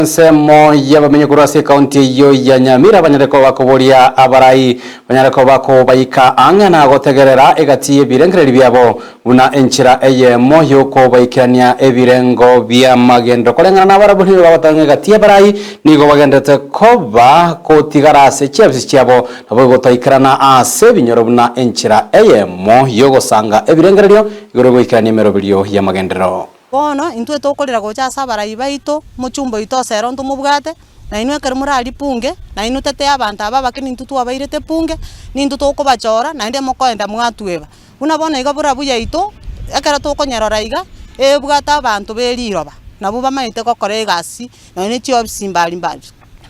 Ensemo y'abamenyi korwa ase ekaunti eyio ya Nyamira banyare koba bakoboria abarai banyare koba kobaika ang'e na gotegerera egati y'ebirengererio biabo buna enchera eyemo y'okobaikerania ebirengo bi'amagenderero. Koreng'ana nabarabwo nigo bagoteba ng'a egati y'abarai nigo bagendererete koba kotigara ase chiafisi chiabo naboigo gotaikerana ase ebinyoro buna enchera eyemo y'ogosanga ebirengererio igoro y'ogoikerania emeroberio y'amagenderero. Bono intwe tokorera gocha ase abarai baito, omochumba oito ase ero ntomobwate, na inwe ekero morarie punge, na inwe tete abanto aba abake nintwe twabairete punge, nintwe tokobachora, naende mokoenda mwatweba. Buna bono iga borabu yaito, ekero tokonyerora iga, ebwate abanto be riroba, nabwo bamaete gokora egasi nonye ne chiofisi mbari mbari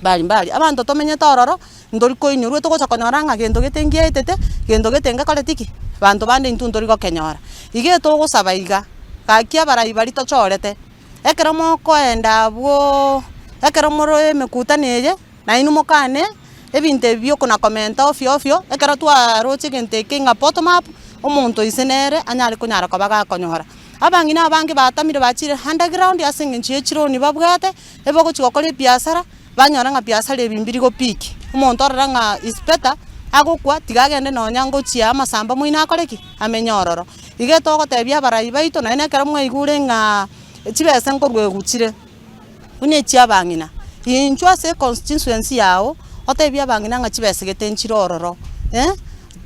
mbari mbari. Abanto tomenyete ororo, ntori koinyorwa togocha konyora ng'a gento gete ngiaetete, gento gete ngekoreti ki? Banto bande intwe ntori gokenyora. Iga etogosaba iga, gaki abarai baria tochorete, ekero mokoenda abwooo, ekero more emekutano eye, nainwe mokane ebinto ebi bia okona komenta ofio ofio, ekero twaroche egento eke ng'a bottom up, omonto ise nere anyare konyara koba gakonyora. Abang'ina abange batamire bachire underground ase eng'encho ya chironi babwate, ebagochi gokora ebiasara. Banyora ng'a biasara ebi mbiri gopiki, omonto orora ng'a is better agokwa tiga agende nonya ngochia amasamba moino akore ki? Amenye ororo. Iga togotebia abarai baito naende ekero mwaigure ng'a chibesa nkorwa eguchire, buna echia abang'ina, inchuo ase econstituency yago, otebie abang'ina ng'a chibesa gete nchire ororo eh,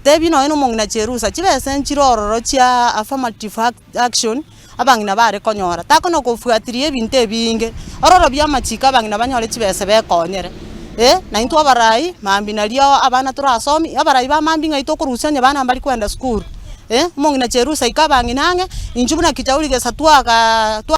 tebia nonye na omong'ina Cherusa, chibesa nchire ororo chia affirmative action. Abang'ina bare konyora, takona kofuatiria ebinto ebinge, ororo bi'amachiko abang'ina banyore chibesa bekonyere, eh, na intwe abarai mambia nario abana torasomie, abarai ba mambia ng'ai tokorusia onye bana mbari kogenda sukuru, eh, omong'ina Cherusa ika abang'ina ang'e, inchuo buna Kijauri gesa twagaa twa.